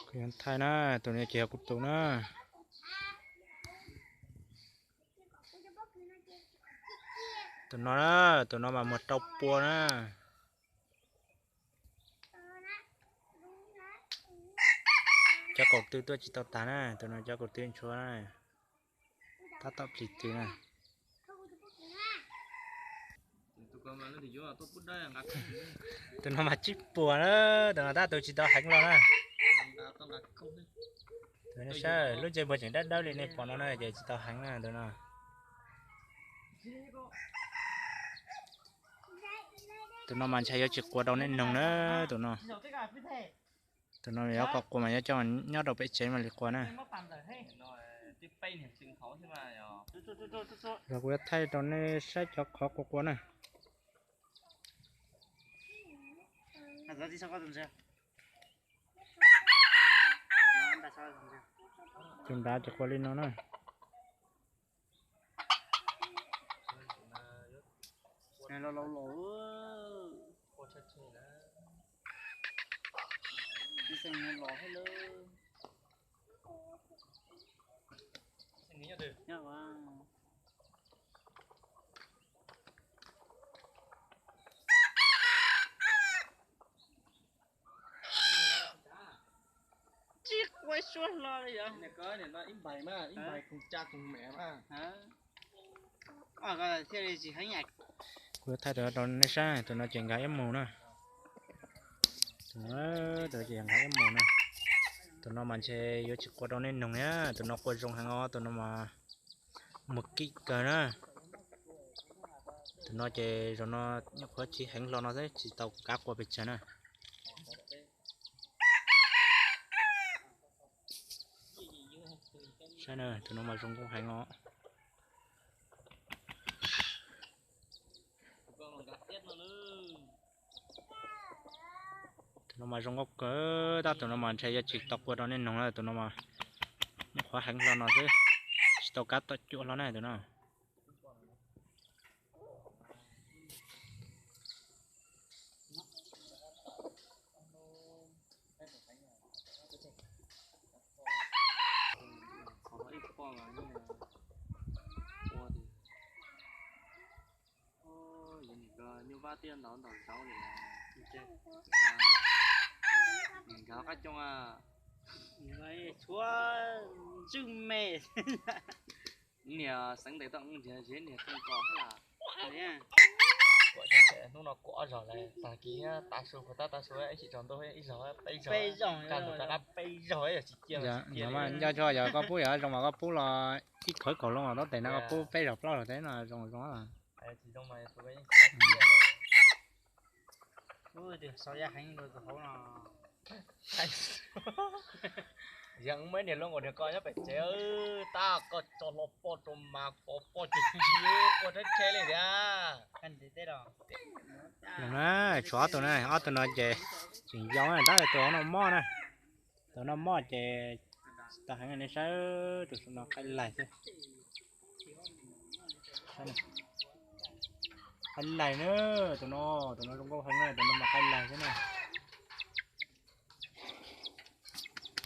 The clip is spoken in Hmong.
Kuv yuav thaij na, tus no ces yog kuv tus na. Tus no na, tus no mas muag rau pua na. Cov kaum tw tuaj tsis tau tag na, tus no cov kaum tw ntshua na. Tab tom plis twg na. Tus no mas tsib puas na, tus no tab tus tsis tau heev los na. Tus no saib lub ntsej muag tseem dawb dawb li nej pom no na ces tsis tau heev na tus no. Tus no mas ntshai yuav tsis quas rau nej noog na, tus no. Tus no yuav kom quas mas yuav coj nyob rau pem tsev mam li quas na. Yog kuv yuav thaij rau nej saib cov qhov quas quas na. Tus nrad ces quas li no na. Laus laus, los hais lawm. Tsis quav suab hlo li yog. Kuv thaij tus no rau nej saib, tus no ces nkag ib mus na. Tus no ces nkag ib mus na. Tus no mas ntshe yuav tsis quas rau nej noog na, tus no quas zoo heev os, tus no mas muag kim kawg na. Tus no ces zaum no nyuam qhuav tsis heev hlo no xwb tsis tau kav quas pes tsawg na. Saib na, tus no mas zoo nkauj heev os. Tus no mas zoo nkauj kawg, tab tus no mas ntshe yuav tsis tau quas rau nej noog na, tus no mas nyuam qhuav heev hlo no xwb, tsis tau kav tom cuam hlo na tus no. Nyuj Vaj tiaj ntau ntau zaub li. Nkawd qab coob, tshuav ntswj me. Niag xeev ntes tau ntsiag zeb niag too kos thiab. Hnub no kuv ob zaug lawm, tag kis tav su puas tab tav su ib chim tsaus ntuj ib zaug peb zaug, kaj ntug rov qab peb zaug yog tsis cia. Nco tso yog koj pub yog zoo mas koj pub los ib khawv kaum loo los tab tes no koj pub peb zaug plaub zaug tab no zoo zoo. Yog muaj ib niag hluas nkauj niag ko nyob pem tsev, tab koj tso hlo poj rau mas poj poj tsis tsis quaj rhab rhe li tiag. Tshuav ob tug na, ob tug no ces tseem yau na, tab tus hauv no mob na. Tus no mob ces tsis tau heev, nej saib tus no qaij laig xwb. Qaij laig na, tus no, tus no zoo nkauj heev na, tus no mas qaij laig xwb na.